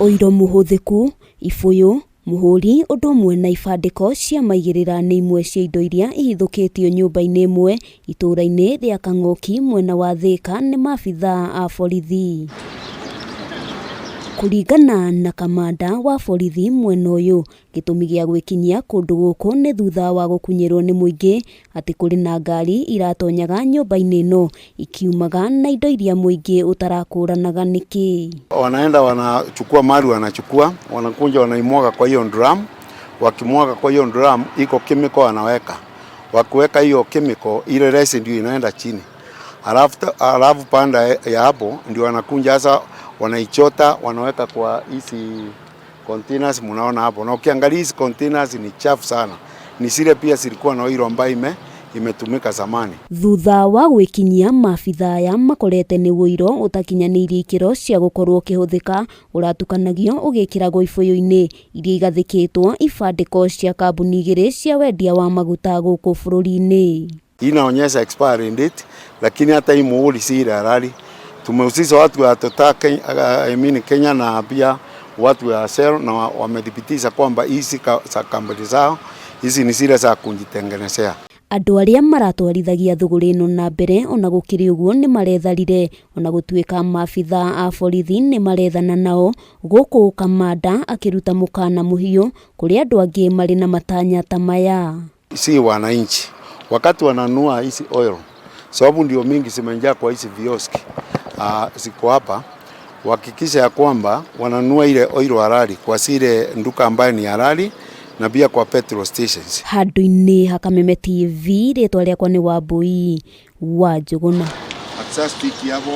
Ũiro mũhũthĩku, ibũyũ, mũhũri ũndũ ũmwe na ibandĩko cia maigĩrĩra nĩ imwe cia indo iria ihithũkĩtio nyũmba-inĩ ĩmwe itũũra-inĩ rĩa Kang'oki mwena wa Thĩka nĩ maabithaa a borithi. Kũringana na kamanda wa borithi mwena ũyũ, gĩtũmi gĩa gwĩkinyia kũndũ gũkũ nĩ thutha wa gũkunyĩrwo nĩ mũingĩ atĩ kũrĩ na ngari iratonyaga nyũmba-inĩ ĩno ikiumaga na indo iria mũingĩ ũtarakũranaga nĩkĩ. Wanaenda wanachukua mali, wanachukua wanakunja, wanaimwaga kwa hiyo drum. Wakimwaga kwa hiyo drum, iko chemical wanaweka. Wakiweka hiyo chemical, ile residue inaenda chini, alafu panda ya hapo ndio wanakunja sasa, wanaichota wanaweka kwa hizi containers mnaona hapo, na ukiangalia hizi containers ni chafu sana, ni zile pia zilikuwa na oil ambayo imetumika zamani. Thutha wa gwĩkinyia maabithaa aya makorete nĩ ũiro ũtakinyanĩirie ikĩro cia gũkorwo ũkĩhũthĩka ũratukanagio ũgĩkĩragwo ibũyũ-inĩ iria igathĩkĩtwo ibandĩko cia kambuni igĩrĩ cia wendia wa maguta gũkũ bũrũri-inĩ. Inaonyesha expiry date, lakini hata hii muhuri si ile halali. Tumehusisha watu wa Total Kenya, I mean Kenya na pia watu wa Shell na wamethibitisha kwamba hizi za kampuni zao hizi ni zile za kujitengenezea. Andũ arĩa maratwarithagia thũgũrĩ ĩno na mbere ona gũkĩrĩ ũguo nĩ maretharire ona gũtuĩka maabithaa a borithi nĩ marethana nao gũkũ kamanda akĩruta mũkana mũhiũ kũrĩ andũ angĩ marĩ na matanya ta maya. Si wananchi wakati wananunua hizi oil, sababu ndio mingi zimeingia kwa hizi vioski ziko hapa, uhakikisha ya kwamba wananunua ile oil halali kwa zile nduka ambayo ni halali na pia kwa petrol stations. Handũ-inĩ ha Kameme TV rĩtwa rĩakwa nĩ Wambui wa Njũgũna. Access hapo.